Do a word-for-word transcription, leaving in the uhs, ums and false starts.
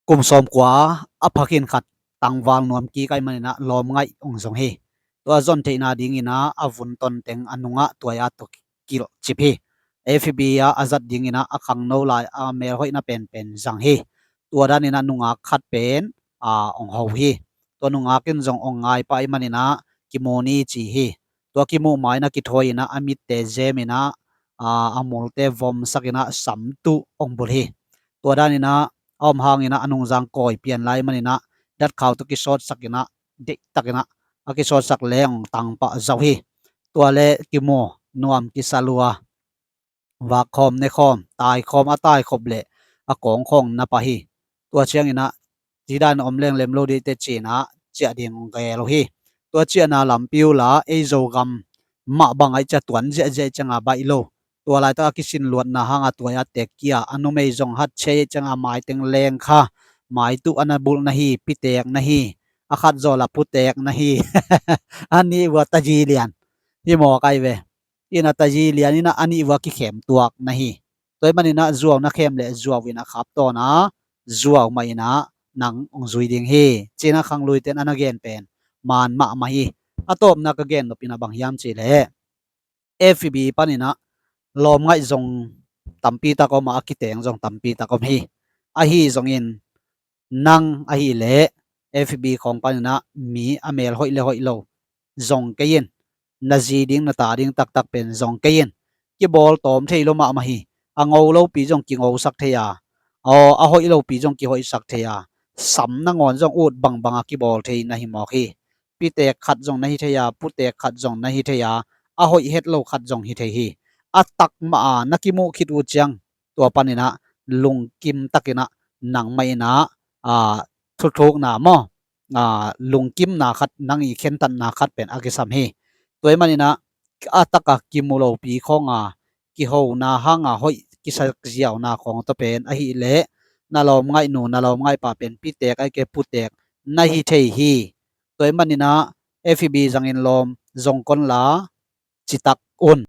Kum sawmkua a pha khin khat tangval nuam kik ahih manin ah lawmngaih hong zong hi. Tua zon theihna dingin ah a vun ton teng a nungah tuai-a tawh kilh cip hi. F B ah a zat dingin ah a khangno lai a melhoihna penpen zang hi. Tua danin ah nungak khat pen, aa, hong ho hi. Tua nungak in zong hong ngai pah ahih manin ah kimu ni ci hi. Tua kimuh ma-in ah kithawi-in ah a mitte zemin ah, aa, a multe vomsakin ah samtuh hong bulh hi. Tua danin ah a om hangin ah a nungzang kawi pian lai manin ah datkhau tawh kisawtsakin ah deihtakin ah a kisawtsak leng hong tangpah zau hi. Tua leh kimu nuam kisa lua, vak khawm ne khawm, tai khawm, a tai khop leh a kawng khawng na pah hi. Tua ciangin ah, ci dan om leng lem lo dih teh ci-in ah ciah ding hong gel uh hi. Tua ciahna lampi uh la ei Zogam mah bang ahih ciang tuan ziahziah ahih ciangin baih lo. Tua laitak a kisin luatna hangin tuai-a tek kia, a numei zong hat ciai ahih ciangin a maiteng leng kha, maituh a na bulh na hi, pitek na hi, a khat zaw la putek na hi. A nih uh a tazi lian hi mawk ahi ve. In a tazi lian in ah a nih uh a kikhem tuak na hi. Tua ahih manin ah zuau na khem leh zuau in a khap tawn a, zuau mah in ah nang hong zui ding hi, ci-in ah khangluite in a na gen pen man mahmah hi. A tawpna ka gen nop in ah bang hiam cih leh, F B panin ah lawmngaih zong tampi tak om a, a kiteng zong tampi tak om hi. Ahi zongin nang ahih leh F B khawng panin ah mi a mel hoih le hoih lo zong kei in, na zi ding na ta ding taktak pen zong kei in, kibawl tawm thei lo mahmah hi. A ngo lopi zong kingosak thei a, aw, a hoih lopi zong kihoihsak thei a, sam nangawn zong ut bangbang a kibawl thei na hi mawk hi. Pitek khat zong na hi thei a, putek khat zong na hi thei a, a hoih het lo khat zong hi thei hi. A tak mah a na kimuh khit uh ciang, tua panin ah lungkim takin ah nangmah in ah, aa, thuthukna maw, aa, lungkimna khat, nang i khentatna khat pen a kisam hi. Tua ahih manin ah a tak a kimu lopi khawng a, kihona hang a hoih kisak ziauna khawng tawh pen ahih leh na lawmngaihnu na lawmngaihpa pen pitek ahih kei putek na hi thei hi. Tua ahih manin ah F B zangin lawm zong kon la, citak un.